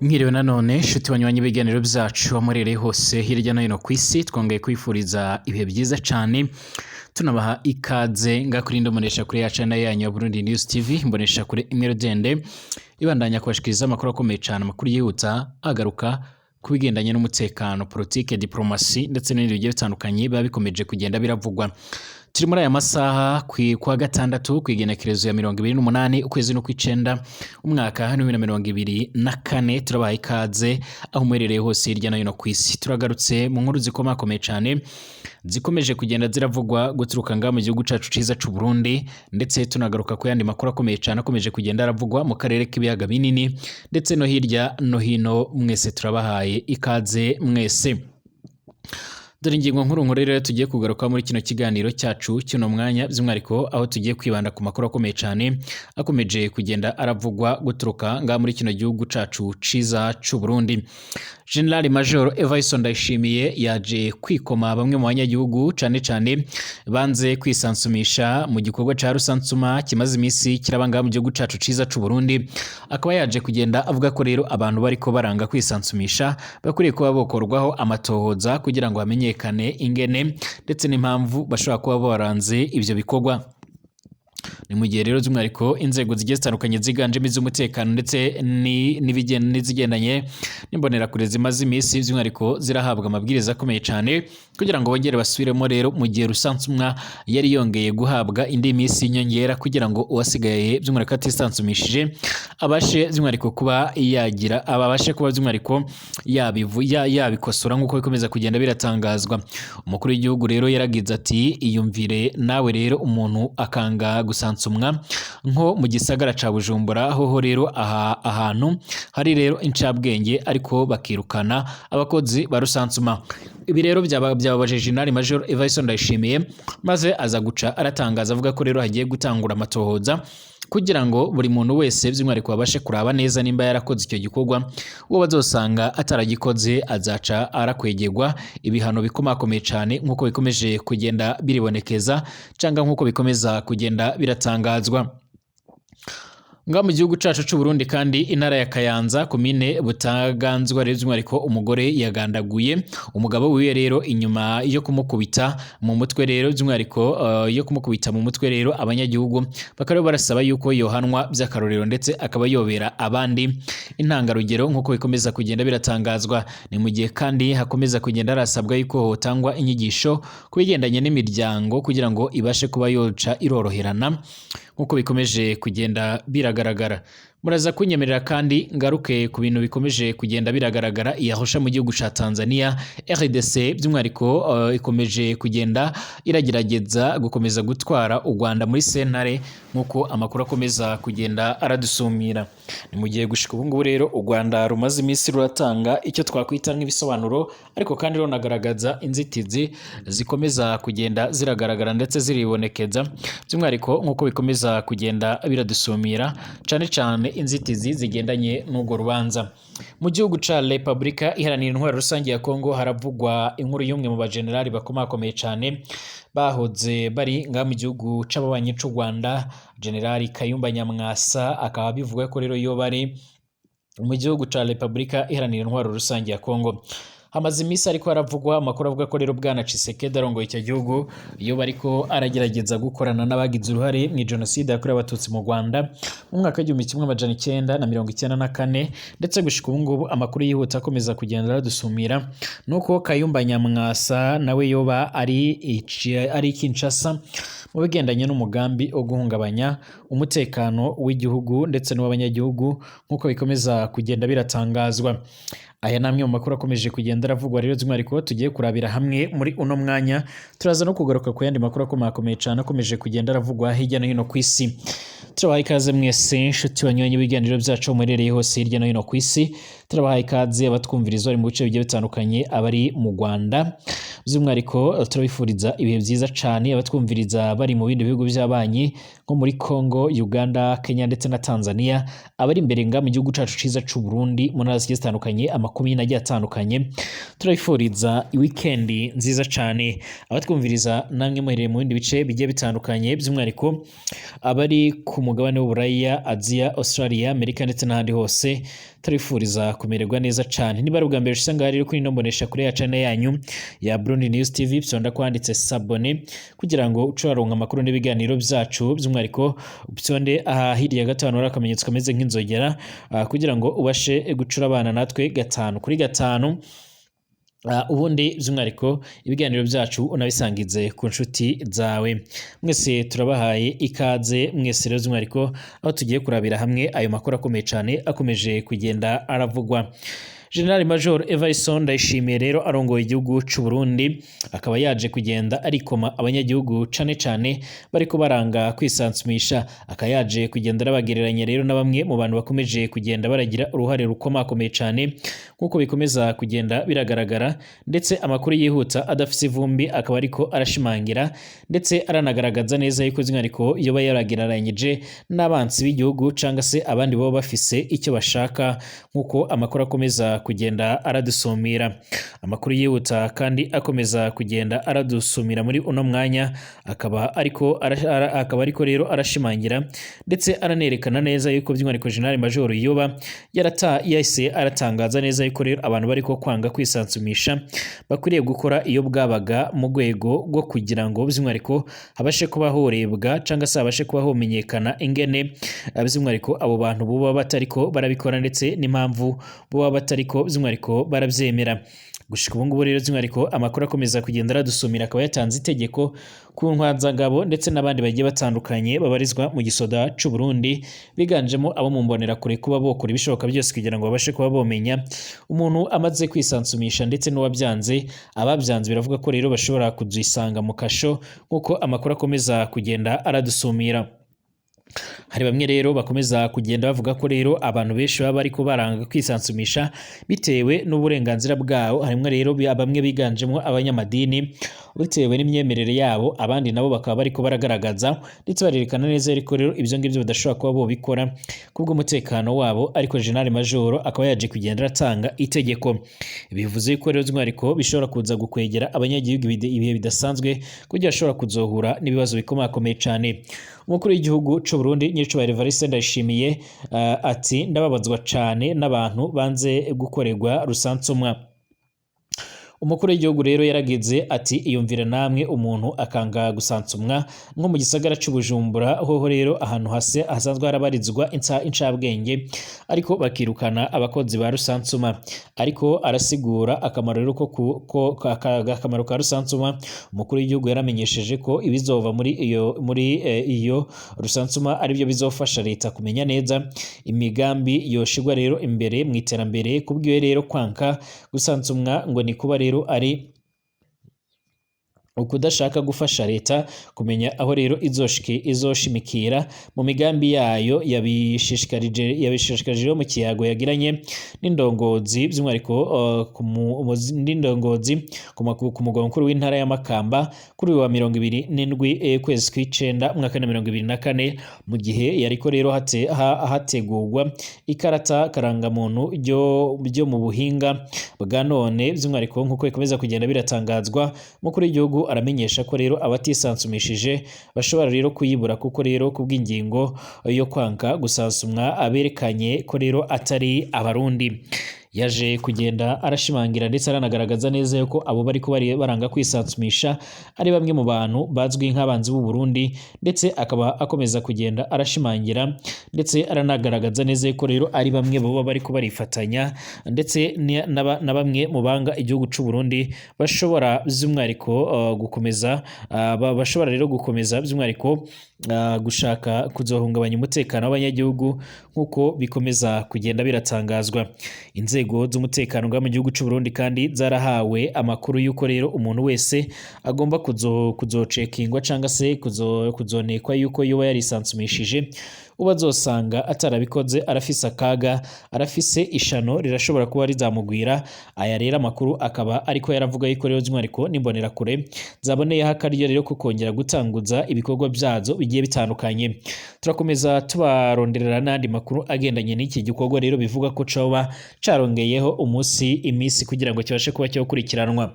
Mwiriwe nanone nshuti banywanyi b'ibiganiro byacu murereye hose hirya no hino ku isi, twongeye kwifuriza ibihe byiza cyane, tunabaha ikaze ngakuri mbonesha kure yacu na yanyu ya Burundi News TV, mbonesha kure imwe rugende ibandanya kubashikiriza amakuru akomeye cyane, amakuru yihuta agaruka ku bigendanye n'umutekano, politike, diplomasi ndetse n'ibindi bigiye bitandukanye biba bikomeje kugenda biravugwa. Turi muri aya masaha kwa gatandatu, ku igenekerezo ya 28 ukwezi n'ukw'icenda umwaka 2024. Turabaha ikaze aho muherereye hose hirya no hino ku isi. Turagarutse mu nkuru zikomakomeye cyane zikomeje kugenda ziravugwa guturuka ngaha mu gihugu cacu ciza c'u Burundi, ndetse tunagaruka ku yandi makuru akomeye cyane akomeje kugenda aravugwa mu karere k'ibiyaga binini ndetse no hirya no hino. Mwese turabahaye ikaze mwese. Dore ingingo nkuru nkuru rero tugiye kugaruka muri kino kiganiro cyacu cy'uno mwanya, by'umwihariko aho tugiye kwibanda ku makuru akomeye cyane akomeje kugenda aravugwa guturuka ngaha muri kino gihugu cacu ciza c'u Burundi. General Major Evariste Ndayishimiye yaje kwikoma bamwe mu banyagihugu, cane cane banze kwisansumisha mu gikorwa ca rusansuma kimaze iminsi kiraba ngaha mu gihugu cacu ciza c'u Burundi. Akaba yaje kugenda avuga ko rero abantu bariko baranga kwisansumisha bakwiriye kuba bokorwaho amatohoza kugira ngo hamenyekane ingene ndetse n'impamvu bashobora kuba baranze ivyo bikorwa. Ni mu gihe rero by'umwihariko inzego zigiye zitandukanye ziganjemo iz'umutekano ndetse n'izigendanye n'imbonerakure zimaze iminsi by'umwihariko zirahabwa amabwiriza akomeye cyane kugira ngo bongere basubiremo rero, mu gihe rusansumwa yari yongeye guhabwa indi minsi y'inyongera kugira ngo uwasigaye by'umwihariko atisansumishije abashe by'umwihariko kuba yagira abashe kuba by'umwihariko yabikosora nk'uko bikomeza kugenda biratangazwa. Umukuru w'igihugu rero yaragize ati: "Iyumvire nawe rero umuntu akanga gusansumwa nko mu gisagara ca Bujumbura hoho rero aha ahantu hari rero incabwenge, ariko bakirukana abakozi ba rusansuma." Ibi rero byababaje General Major Evariste Ndayishimiye, maze aza guca aratangaza avuga ko rero hagiye gutangura amatohoza kugira ngo buri muntu wese by'umwihariko babashe kuraba neza nimba yarakoze icyo gikorwa. Uwo bazosanga ataragikoze azaca arakwegerwa ibihano bikomakomeye cyane, nk'uko bikomeje kugenda biribonekeza cyangwa nk'uko bikomeza kugenda biratangazwa. Ngaha mu gihugu cacu c'u Burundi kandi, intara ya Kayanza, komine Butaganzwa rero by'umwihariko umugore yagandaguye umugabo wiwe rero inyuma yo kumukubita mu mutwe. Rero by'umwihariko yo kumukubita mu mutwe rero, abanyagihugu bakaba barasaba yuko yohanwa by'akarorero ndetse akaba yobera abandi intangarugero, nk'uko bikomeza kugenda biratangazwa. Ni mu gihe kandi hakomeza kugenda harasabwa yuko hotangwa inyigisho ku bigendanye n'imiryango kugira ngo ibashe kuba yoca iroroherana, nk'uko bikomeje kugenda biragaragara. Muraza kunyemerera kandi ngaruke ku bintu bikomeje kugenda biragaragara iyahosha mu gihugu ca Tanzania. RDC by'umwihariko ikomeje kugenda iragerageza gukomeza gutwara u Rwanda muri sentare, nk'uko amakuru akomeza kugenda aradusumira. Ni mu gihe gushika ubu ngubu rero u Rwanda rumaze iminsi ruratanga icyo twakwita nk'ibisobanuro, ariko kandi runagaragaza inzitizi zikomeza kugenda ziragaragara ndetse ziribonekeza, by'umwihariko nk'uko bikomeza kugenda biradusumira, cane cane inzitizi zigendanye n'urwo rubanza. Mu gihugu ca Repubulika Iharanira Intwaro Rusange ya Kongo haravugwa inkuru y'umwe mu bajenerali bakomakomeye cane bahoze bari ngaha mu gihugu c'ababanyi c'u Rwanda, Generali Kayumba Nyamwasa, akaba bivuga ko rero yo bari mu gihugu ca Repubulika Iharanira Intwaro Rusange ya Kongo. Hamaze iminsi ariko haravugwa amakuru avuga ko rero bwana Tshisekedi arongoye icyo gihugu iyo bariko aragerageza gukorana n'abagize uruhare mu jenoside yakorewe Abatutsi mu Rwanda mu mwaka w'1994. Ndetse gushika ubu ngubu amakuru yihuta akomeza kugenda aradusumira nuko Kayumba Nyamwasa nawe yoba ari Kinshasa mu bigendanye n'umugambi wo guhungabanya umutekano w'igihugu ndetse n'uw'abanyagihugu, nk'uko bikomeza kugenda biratangazwa. Aya ni amwe mu makuru akomeje kugenda aravugwa rero by'umwihariko tugiye kurabira hamwe muri uno mwanya. Turaza no kugaruka ku yandi makuru akomakomeye cyane akomeje kugenda aravugwa hirya no hino ku isi. Turabaha ikaze mwese inshuti banywanyi b'ibiganiro byacu muherereye hose hirya no hino ku isi. Turabaha ikaze abatwumviriza bari mu bice bigiye bitandukanye, abari mu Rwanda by'umwihariko turabifuriza ibihe byiza cyane, abatwumviriza bari mu bindi bihugu by'abanyi nko muri Congo, Uganda, Kenya ndetse na Tanzania, abari imbere nga mu gihugu cacu ciza c'u Burundi mu ntara zigiye zitandukanye, amakomine agiye atandukanye, turabifuriza weekend nziza cyane. Abatwumviriza namwe muherereye mu bindi bice bigiye bitandukanye, by'umwihariko abari ku mugabane w'Uburaya, Aziya, Australia, Amerika ndetse n'ahandi hose, turifuriza kumererwa neza cane. Niba ari ubwa mbere ushitse ngaha rero kuri ino mbonesha kure ya channel yanyu ya Burundi News TV, fyonda kwanditse s'abonner kugira ngo uce uraronka amakuru n'ibiganiro byacu, by'umwihariko upyonde aha hirya gatanu hari akamenyetso kameze nk'inzogera, kugira ngo ubashe gucura abana natwe gatanu kuri gatanu. Ubundi by'umwihariko ibiganiro byacu unabisangize ku nshuti zawe. Mwese turabahaye ikaze mwese rero by'umwihariko aho tugiye kurabira hamwe ayo makuru akomeye cyane akomeje kugenda aravugwa. General Major Evariste Ndayishimiye rero arongoye igihugu c'u Burundi akaba yaje kugenda arikoma abanyagihugu cane cane bariko baranga kwisansumisha, akaba yaje kugenda arabagereranya rero na bamwe mu bantu bakomeje kugenda baragira uruhare rukomakomeye cane nk'uko bikomeza kugenda biragaragara, ndetse amakuru yihuta adafise ivumbi akaba ariko arashimangira ndetse aranagaragaza neza yuko by'umwihariko yoba yaragereranyije n'abansi b'igihugu cangwa se abandi baba bafise icyo bashaka, nk'uko amakuru akomeza kugenda aradusumira. Amakuru yihuta kandi akomeza kugenda aradusumira muri uno mwanya akaba ariko rero arashimangira ndetse aranerekana neza yuko by'umwihariko General Major yoba yahise aratangaza neza yuko rero abantu bariko kwanga kwisansumisha bakwiriye gukora iyo bwabaga mu rwego rwo kugira ngo by'umwihariko habashe kuba horebwa cangwa se habashe kuba homenyekana ingene by'umwihariko abo bantu boba batariko barabikora ndetse n'impamvu boba batariko by'umwihariko barabyemera. Gushika ubu ngubu rero by'umwihariko amakuru akomeza kugenda aradusumira akaba yatanze itegeko ku ntwazangabo ndetse n'abandi bagiye batandukanye babarizwa mu gisoda c'u Burundi, biganjemo abo mu mbonerakure, kuba bokora ibishoboka byose kugira ngo babashe kuba bomenya umuntu amaze kwisansumisha ndetse n'uwabyanze. Ababyanze biravuga ko rero bashobora kuzisanga mu kasho nk'uko amakuru akomeza kugenda aradusumira. Hari bamwe rero bakomeza kugenda bavuga ko rero abantu benshi baba bariko baranga kwisansumisha bitewe n'uburenganzira bwabo, harimwo rero bamwe biganjemo abanyamadini bitewe n'imyemerere yabo, abandi nabo bakaba bariko baragaragaza ndetse barerekana neza ariko rero ibyo ngibyo badashobora kuba bobikora kubw'umutekano wabo. Ariko General Major akaba yaje kugenda aratanga itegeko, bivuze ko rero by'umwihariko bishobora kuza gukwegera abanyagihugu ibihe bidasanzwe kugira bashobora kuzohura n'ibibazo bikomakomeye cane. Umukuru w'igihugu c'u Burundi nyiricubahiro Evariste Ndayishimiye ati ndababazwa cane n'abantu banze gukorerwa rusansumwa. Umukuru w'igihugu rero yaragize ati iyumvira namwe umuntu akanga gusansumwa nko mu gisagara c'u Bujumbura, hoho rero ahantu hase hasanzwe harabarizwa incabwenge, ariko bakirukana abakozi ba rusansuma. Ariko arasigura akamaro rero akamaro ka rusansuma. Umukuru w'igihugu yaramenyesheje ko ibizova muri iyo rusansuma aribyo bizofasha leta kumenya neza imigambi yoshigwa rero imbere mu iterambere. Kubwiwe rero kwanka gusansumwa ngo ni kuba rero ari ukudashaka gufasha leta kumenya aho rero izoshimikira mu migambi yayo. Yabishishikarije mu kiyago yagiranye n'indongozi by'umwihariko n'indongozi ku mugwa mukuru w'intara ya Makamba kuri uyu wa 27 kwezi kw'icenda umwaka wa 2024, mu gihe yariko rero hategurwa ikarata karangamuntu ryo mu buhinga bwa none. By'umwihariko nk'uko bikomeza kugenda biratangazwa, umukuru w'igihugu aramenyesha ko rero abatisansumishije bashobora rero kuyibura, kuko rero kubw'ingingo yo kwanga gusansumwa aberekanye ko rero atari abarundi. Yaje kugenda arashimangira ndetse aranagaragaza neza yuko abo bariko baranga kwisansumisha ari bamwe mu bantu bazwi nk'abanzi b'u Burundi, ndetse akaba akomeza kugenda arashimangira ndetse aranagaragaza neza yuko rero ari bamwe baba bariko barifatanya ndetse na bamwe mu banga igihugu c'u Burundi bashobora by'umwihariko gukomeza bashobora rero gukomeza by'umwihariko gushaka kuzohungabanya umutekano w'abanyagihugu nk'uko bikomeza kugenda biratangazwa. Inzego z'umutekano ngaha mu gihugu c'u Burundi kandi zarahawe amakuru y'uko rero umuntu wese agomba kuzocekingwa cangwa se kuzonekwa yuko yoba yarisansumishije, uba azosanga atarabikoze arafise akaga, arafise ishano rirashobora kuba rizamugwira. Aya rero amakuru akaba ariko yaravuga yuko rero by'umwihariko n'imbonerakure zaboneyeho akaryo rero ko kongera gutanguza ibikorwa byazo bigiye bitandukanye. Turakomeza tubaronderera n'andi makuru agendanye n'iki gikorwa rero bivuga ko coba carongeyeho umunsi iminsi kugira ngo kibashe kuba cyokurikiranwa.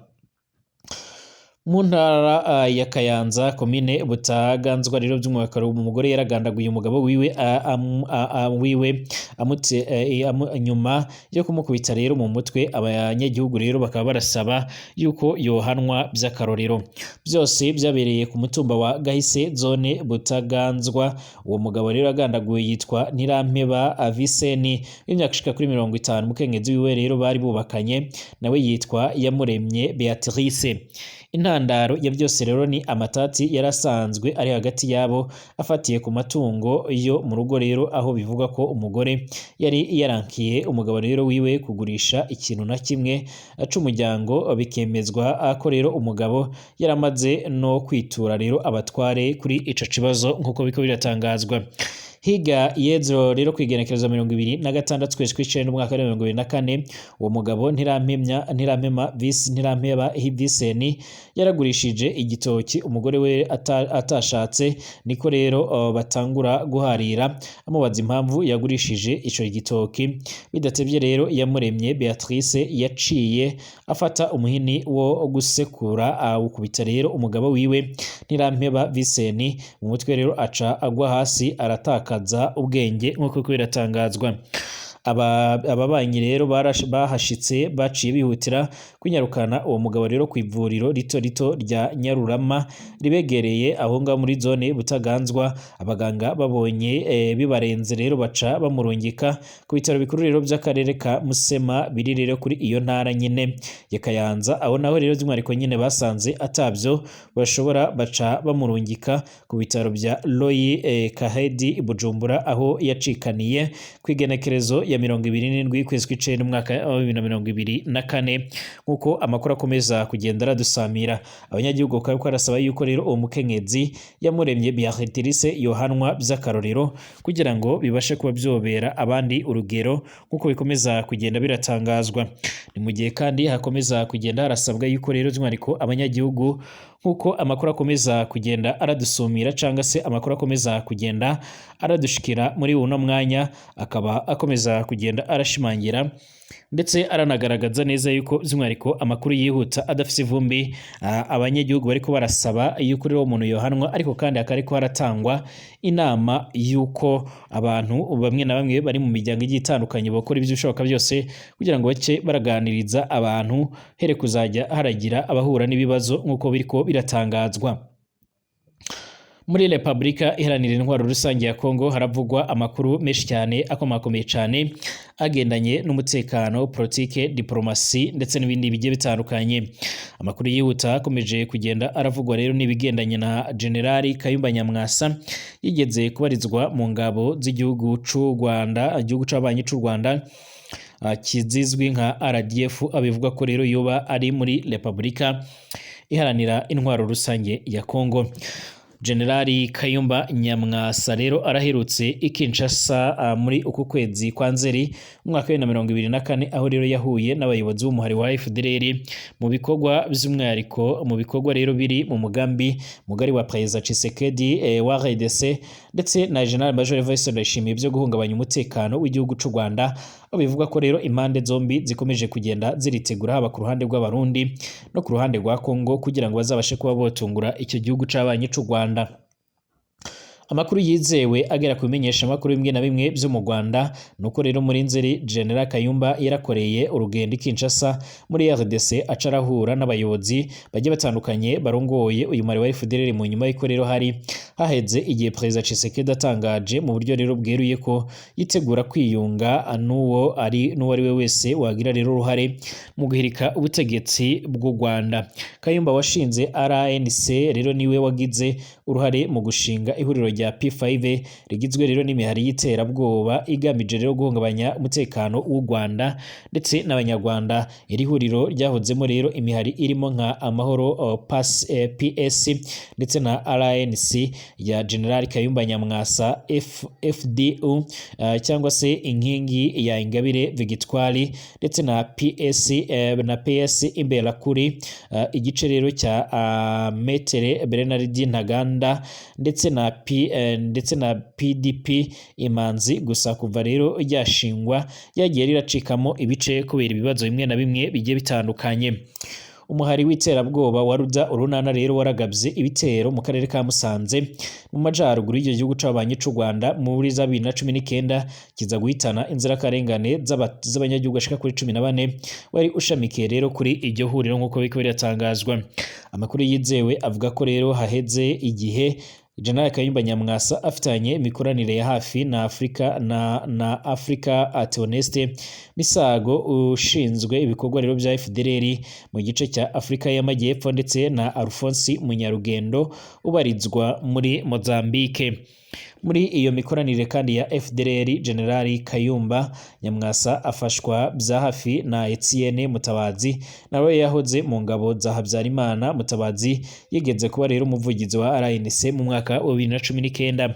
Mu ntara ya Kayanza, komine Butaganzwa rero, by'umwaka umugore yaragandaguye umugabo wiwe wiwe amutse nyuma yo kumukubita rero mu mutwe. Abanyagihugu rero bakaba barasaba yuko yohanwa by'akarorero. Byose byabereye ku mutumba wa Gahise, zone Butaganzwa. Uwo mugabo rero agandaguye yitwa Ntirampeba Aviseni w'imyaka ishika kuri 50. Mukenyezi wiwe rero bari bubakanye nawe yitwa Yamuremye Beatrice. Intandaro ya byose rero ni amatati yarasanzwe ari hagati yabo afatiye ku matungo yo mu rugo rero, aho bivugwa ko umugore yari yarankiye umugabo rero wiwe kugurisha ikintu na kimwe c'umuryango, bikemezwa ko rero umugabo yaramaze no kwitura rero abatware kuri ico kibazo, nk'uko biko biratangazwa. Higa yezo rero kwigenekereza 26 kwezi kw'icenda umwaka wa 2024, uwo mugabo Ntirampemya Ntirampema Visi Ntirampeba Viseni yaragurishije igitoki umugore we atashatse. Niko rero batangura guharira, amubaza impamvu yagurishije ico gitoki. Bidatevye rero Yamuremye Beatrice yaciye afata umuhini wo gusekura, awukubita rero umugabo wiwe Ntirampeba Viseni mu mutwe rero, aca agwa hasi aratakaza ubwenge, nk'uko biriko biratangazwa. Ababanyi rero bahashitse baciye bihutira kwinyarukana uwo mugabo rero ku ivuriro rito rito rya Nyarurama ribegereye aho ngaho muri zone Butaganzwa. Abaganga babonye bibarenze rero baca bamurungika ku bitaro bikuru rero by'akarere ka Musema biri rero kuri iyo ntara nyine ya Kayanza. Aho naho rero by'umwihariko nyine basanze atabyo bashobora, baca bamurungika ku bitaro bya Royi Kahedi i Bujumbura, aho yacikaniye ku igenekerezo ya 27 kwezi kw'icenda umwaka wa 2024, nk'uko amakuru akomeza kugenda aradusamira. Abanyagihugu bakaba bariko barasaba yuko rero uwo mukenyezi Yamuremye Beatrice yohanwa by'akarorero kugira ngo bibashe kuba byobera abandi urugero, nk'uko bikomeza kugenda biratangazwa. Ni mu gihe kandi hakomeza kugenda harasabwa yuko rero by'umwihariko abanyagihugu, nk'uko amakuru akomeza kugenda aradusumira cyangwa se amakuru akomeza kugenda aradushikira muri uno mwanya, akaba akomeza kugenda arashimangira ndetse aranagaragaza neza yuko by'umwihariko amakuru yihuta adafite ivumbi, abanyagihugu bariko barasaba yuko rero umuntu yohanwa, ariko kandi hakaba ariko haratangwa inama yuko abantu bamwe na bamwe bari mu miryango igiye itandukanye bakora ibishoboka byose kugira ngo bace baraganiriza abantu, here kuzajya haragira abahura n'ibibazo, nk'uko biriko biratangazwa. Muri Repubulika Iharanira Intwaro Rusange ya Kongo haravugwa amakuru menshi cyane akomakomeye cyane agendanye n'umutekano, politike, diplomasi ndetse n'ibindi bigiye bitandukanye. Amakuru yihuta akomeje kugenda aravugwa rero n'ibigendanye na Generali Kayumba Nyamwasa yigeze kubarizwa mu ngabo z'igihugu c'u Rwanda, igihugu c'abanyi c'u Rwanda kizizwi nka RDF, abivuga ko rero yoba ari muri Repubulika Iharanira Intwaro Rusange ya Kongo. Generali Kayumba Nyamwasa rero araherutse i Kinshasa muri uku kwezi kwa Nzeri mu mwaka wa 2024, aho rero yahuye n'abayobozi b'umuhari wa FDLR mu bikorwa by'umwihariko, mu bikorwa rero biri mu mugambi mugari wa Perezida Tshisekedi wa RDC ndetse na General Major Evariste Ndayishimiye byo guhungabanya umutekano w'igihugu c'u Rwanda, aho bivuga ko rero impande zombi zikomeje kugenda ziritegura, haba ku ruhande rw'Abarundi no ku ruhande rwa Kongo, kugira ngo bazabashe kuba botungura icyo gihugu c'abanyi c'u Rwanda. Amakuru yizewe agera ku bimenyesha amakuru bimwe na bimwe byo mu Rwanda nuko rero muri Nzeri General Kayumba yarakoreye urugendo i Kinshasa muri RDC, aca arahura n'abayobozi bagiye batandukanye barongoye uyu mari wa FDLR, mu nyuma y'uko rero hari haheze igihe Perezida Tshisekedi atangaje mu buryo rero bweruye ko yitegura kwiyunga n'uwo ari n'uwo ari we wese wagira rero uruhare mu guhirika ubutegetsi bw'u Rwanda. Kayumba washinze RNC rero niwe wagize uruhare mu gushinga ihuriro rya P5 rigizwe rero n'imihari y'iterabwoba igamije rero guhungabanya umutekano w'u Rwanda ndetse n'Abanyarwanda. Iri huriro ryahozemo rero imihari irimo nka Amahoro PS ndetse na RNC ya General Kayumba Nyamwasa, FDU cyangwa se inkingi ya Ingabire Victoire, ndetse na PS na PS Imberakuri, igice rero cya Metere Bernard Ntaganda ndetse na P ndetse na PDP Imanzi. Gusa kuva rero ryashingwa ryagiye riracikamo ibice kubera ibibazo bimwe na bimwe bigiye bitandukanye. Umuhari w'iterabwoba wa Ruda Urunana rero waragabye ibitero mu karere ka Musanze mu majaruguru y'icyo gihugu c'abanyi c'u Rwanda muri za 2019, kiza guhitana inzirakarengane z'abanyagihugu bashika kuri 14 wari ushamikiye rero kuri iryo huriro, nk'uko biriko biratangazwa. Amakuru yizewe avuga ko rero haheze igihe General Kayumba Nyamwasa afitanye imikoranire ya hafi na Afrika na Afrika Theoneste Misago ushinzwe ibikorwa rero bya FDLR mu gice cya Afrika y'Amajyepfo, ndetse na Alphonse Munyarugendo ubarizwa muri Mozambique. Muri iyo mikoranire kandi ya FDLR, General Kayumba Nyamwasa afashwa bya hafi na Etienne Mutabazi, nawe yahoze mu ngabo za Habyarimana. Mutabazi yigeze kuba rero umuvugizi wa RNC mu mwaka wa 2019.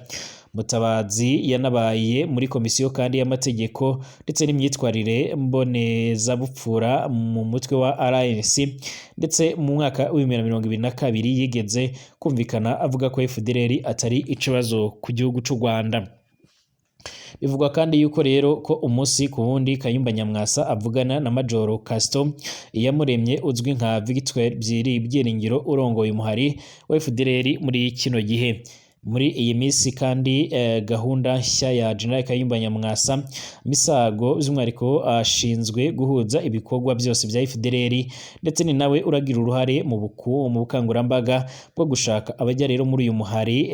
Mutabazi yanabaye muri komisiyo kandi y'amategeko ndetse n'imyitwarire mbonezabupfura mu mutwe wa RNC, ndetse mu mwaka w'ibihumbi 2022 yigeze kumvikana avuga ko FDLR atari ikibazo ku gihugu c'u Rwanda. Bivugwa kandi yuko rero ko umunsi ku wundi Kayumba Nyamwasa avugana na Majoro Casto Iyamuremye uzwi nka Victoire Byiringiro urongoye umuhari wa FDLR muri kino gihe. Muri iyi minsi kandi gahunda nshya ya General Kayumba Nyamwasa, Misago by'umwihariko ashinzwe guhuza ibikorwa byose bya FDLR, ndetse ni nawe uragira uruhare mu bukangurambaga bwo gushaka abajya rero muri uyu muhari,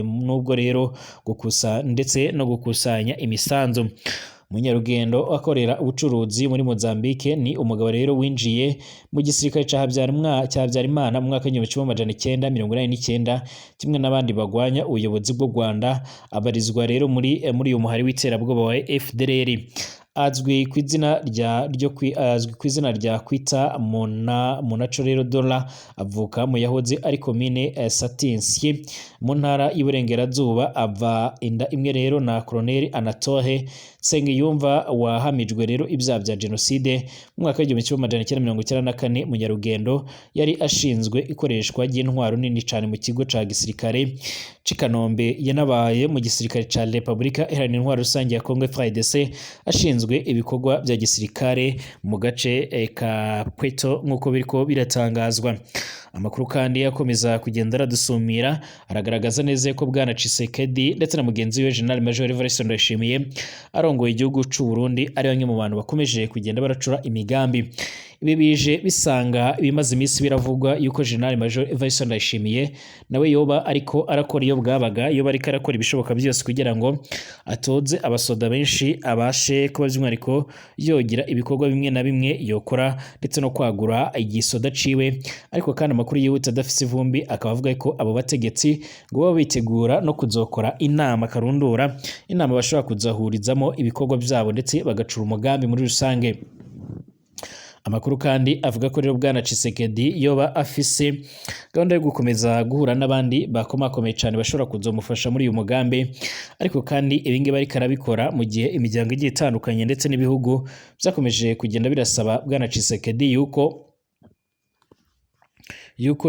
nubwo rero gukusa ndetse no gukusanya imisanzu. Munyarugendo akorera ubucuruzi muri Mozambique ni umugabo rero winjiye mu gisirikare ca Habyarimana mu mwaka 1989 kimwe n'abandi bagwanya ubuyobozi bw'u Rwanda, abarizwa rero muri uyu muhari w'iterabwoba wa FDLR. Azwi ku izina rya azwi ku izina rya Kwita Monaco rero Dola, avuka mu yahoze ari komine Satinsi mu ntara y'Iburengerazuba, ava inda imwe rero na Colonel Anatole Nsengiyumva wahamijwe rero ibyaha bya genocide mu mwaka 1994. Munyarugendo yari ashinzwe ikoreshwa ry'intwaro nini cyane mu kigo ca gisirikare c'i Kanombe, yanabaye mu gisirikare ca Republika Iharanira Intwaro Rusange ya Congo FARDC, ashinzwe ibikorwa bya gisirikare mu gace ka Pweto nk'uko biriko biratangazwa. Amakuru kandi akomeza kugenda aradusumira aragaragaza neza ko Bwana Tshisekedi ndetse na mugenzi we General Major Evariste Ndayishimiye arongoye igihugu c'u Burundi ari bamwe mu bantu bakomeje kugenda baracura imigambi. Ibi bije bisanga ibimaze iminsi biravugwa yuko General Major Evariste Ndayishimiye nawe yoba ariko arakora iyo bwabaga, yoba ariko arakora ibishoboka byose kugira ngo atoze abasoda benshi, abashe kuba by'umwihariko yogira ibikorwa bimwe na bimwe yokora ndetse no kwagura igisoda ciwe. Ariko kandi amakuru yihuta adafise ivumbi akaba avuga ko abo bategetsi ngo baba bitegura no kuzokora inama karundura, inama bashobora kuzahurizamo ibikorwa byabo ndetse bagacura umugambi muri rusange. Amakuru kandi avuga ko rero Bwana Tshisekedi yoba afise gahunda yo gukomeza guhura n'abandi bakomakomeye cyane bashobora kuzomufasha muri uyu mugambi. Ariko kandi ibi ngibi ariko arabikora mu gihe imiryango igiye itandukanye ndetse n'ibihugu byakomeje kugenda birasaba Bwana Tshisekedi yuko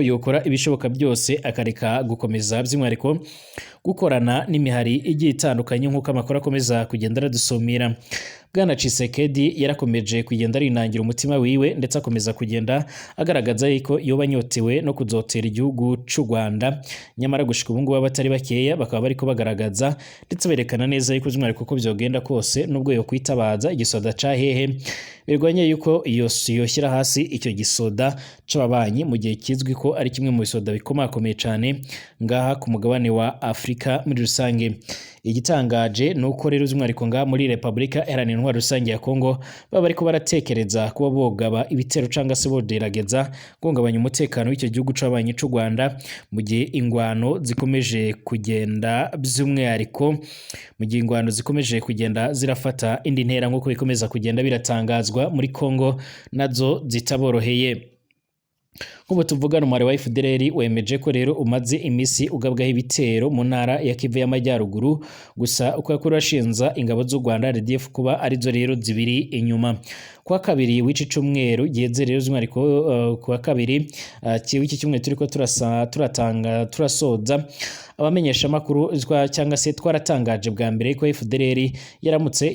yokora ibishoboka byose akareka gukomeza by'umwihariko gukorana n'imihari igiye itandukanye, nk'uko amakuru akomeza kugenda aradusumira. Bwana Tshisekedi yarakomeje kugenda arinangira umutima wiwe, ndetse akomeza kugenda agaragaza yuko yoba anyotewe no kuzotera igihugu c'u Rwanda. Nyamara gushika ubu ngubu abatari bakeya bakaba bariko bagaragaza ndetse berekana neza yuko by'umwihariko ko byogenda kose nubwo yo kwitabaza igisoda ca hehe birwanya yuko yoshyira hasi icyo gisoda c'ababanyi, mu gihe kizwi ko ari kimwe mu bisoda bikomakomeye cane ngaha ku mugabane wa Afrika muri rusange. Igitangaje nuko rero by'umwihariko ngaha muri Republika Iharanira Intwaro Rusange ya Congo baba bariko baratekereza kuba bogaba ibitero canga se bogerageza guhungabanya umutekano w'icyo gihugu c'abanyi c'u Rwanda, mu gihe ingwano zikomeje kugenda by'umwihariko mu gihe ingwano zikomeje kugenda zirafata indi ntera nk'uko bikomeza kugenda biratangazwa muri Congo nazo zitaboroheye. Nk'ubu tuvugana, umubare wa FDLR wemeje ko rero umaze imisi ugabwaho ibitero mu ntara ya Kivu y'Amajyaruguru, gusa uko yakuru ashinza ingabo z'u Rwanda RDF kuba arizo rero zibiri inyuma. Kuwa kabiri w'iki cyumweru giheze rero, by'umwihariko kuwa kabiri w'iki cyumweru turiko turasa turatanga turasoza, abamenyeshamakuru cyangwa se twaratangaje bwa mbere ko FDLR yaramutse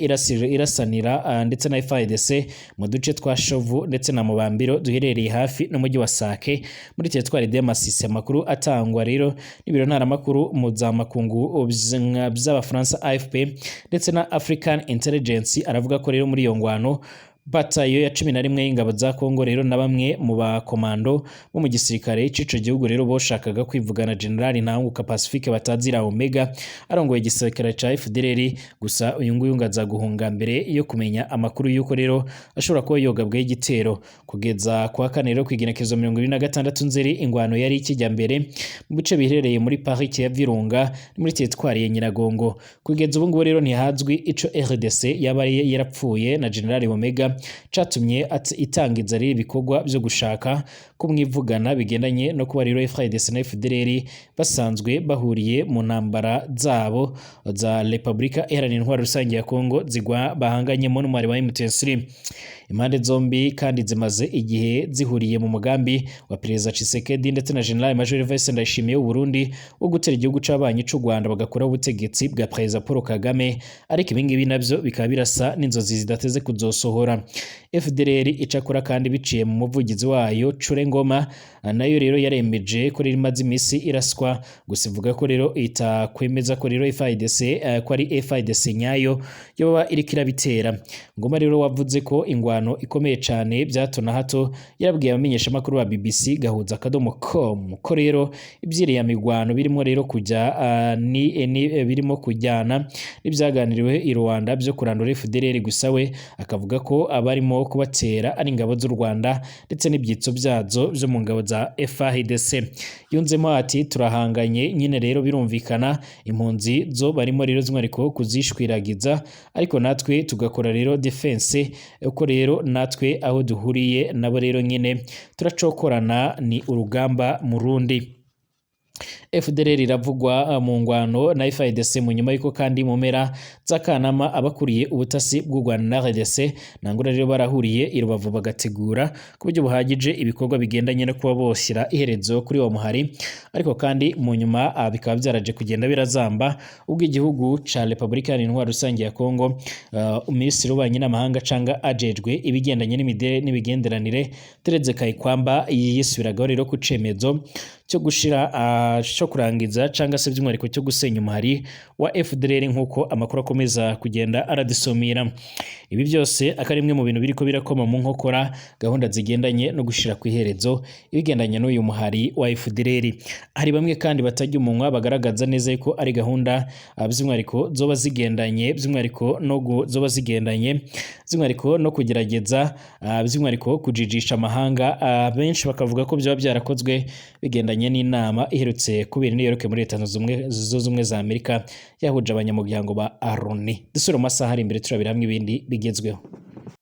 irasanira ndetse na FARDC mu duce twa Shovu ndetse na Mubambiro duherereye hafi n'umujyi wa Sake muri teritwari de Masisi. Amakuru atangwa rero n'ibiro ntaramakuru mpuzamakungu by'Abafaransa AFP ndetse na African Intelligence aravuga ko rero muri iyo ngwano batayo ya 11 y'ingabo za Kongo rero na bamwe mu bakomando bo mu gisirikare c'ico gihugu rero boshakaga kwivugana General Ntanguka Pacifique batazira Omega arongoye igisirikare ca FDLR. Gusa uyu nguyu ngo aza guhunga mbere yo kumenya amakuru y'uko rero ashobora kuba yogabweho igitero. Kugeza kuwa kane rero, kw'igenekerezo 26 Nzeri, ingwano yari ikijya mbere mu bice biherereye muri parike ya Virunga muri teritwari ya Nyiragongo. Kugeza ubu ngubu rero ntihazwi ico RDC yaba yarapfuye na General Omega catumye itangiza rero ibikorwa byo gushaka kumwivugana, bigendanye no kuba rero FARDC na FDLR basanzwe bahuriye mu ntambara zabo za Republika Iharanira Intwaro Rusange ya Kongo zigwa bahanganyemo n'umubare wa M23. Impande zombi kandi zimaze igihe zihuriye mu mugambi wa Perezida Tshisekedi ndetse na General Major Evariste Ndayishimiye w'u Burundi wo gutera igihugu c'abanyi c'u Rwanda bagakuraho ubutegetsi bwa Perezida Paul Kagame, ariko ibi ngibi navyo bikaba birasa n'inzozi zidateze kuzosohora. FDLR icakora kandi biciye mu muvugizi wayo Cure Ngoma, nayo rero yaremeje ko rero imaze imisi iraswa, gusa ivuga ko rero itakwemeza ko rero FARDC ko ari FARDC nyayo yoba iriko irabitera. Ngoma rero wavuze ko ingwano ikomeye cane bya hato na hato, yarabwiye abamenyeshamakuru ba BBC gahuza.com ko rero ivyiriya migwano birimo rero kujya ni birimo kujyana n'ibyaganiriwe i Rwanda byo kurandura FDLR. Gusa we akavuga ko abarimo kubatera ari ingabo z'u Rwanda ndetse n'ibyitso byazo byo mu ngabo za FARDC. Yunzemo ati: "Turahanganye nyine rero, birumvikana impunzi zo barimo rero z'umwihariko kuzishwiragiza, ariko natwe tugakora rero defense, uko rero natwe aho duhuriye nabo rero nyine turacokorana, ni urugamba mu rundi." FDLR iravugwa mu ngwano na FARDC mu nyuma y'uko kandi mu mpera z'akanama abakuriye ubutasi bw'u Rwanda na RDC nangura rero barahuriye i Rubavu bagategura ku buryo buhagije ibikorwa bigendanye no kuba boshyira iherezo kuri uwo muhari, ariko kandi mu nyuma bikaba byaraje kugenda birazamba ubwo igihugu ca Republika Iharanira Intwaro Rusange ya Kongo, Minisitiri w'Ububanyi n'Amahanga canga ajejwe ibigendanye n'imigenderanire Thérèse Kayikwamba yisubiragaho rero ku cemezo cyo gushira cyo kurangiza cyangwa se by'umwihariko cyo gusenya umuhari wa FDLR, nk'uko amakuru akomeza kugenda aradusomira. Ibi byose akaba ari bimwe mu bintu biriko birakoma mu nkokora gahunda zigendanye no gushira ku iherezo ibigendanye n'uyu muhari wa FDLR. Hari bamwe kandi batajya umunwa bagaragaza neza yuko ari gahunda by'umwihariko zoba zigendanye by'umwihariko no zoba zigendanye by'umwihariko no kugerageza by'umwihariko kujijisha amahanga. Benshi bakavuga ko byaba byarakozwe bigendanye n'inama iherutse kubera i New York muri Leta Zunze Ubumwe za Amerika yahuje abanyamuryango ba Loni. Dusubire mu masaha ari imbere turabira hamwe ibindi bigezweho.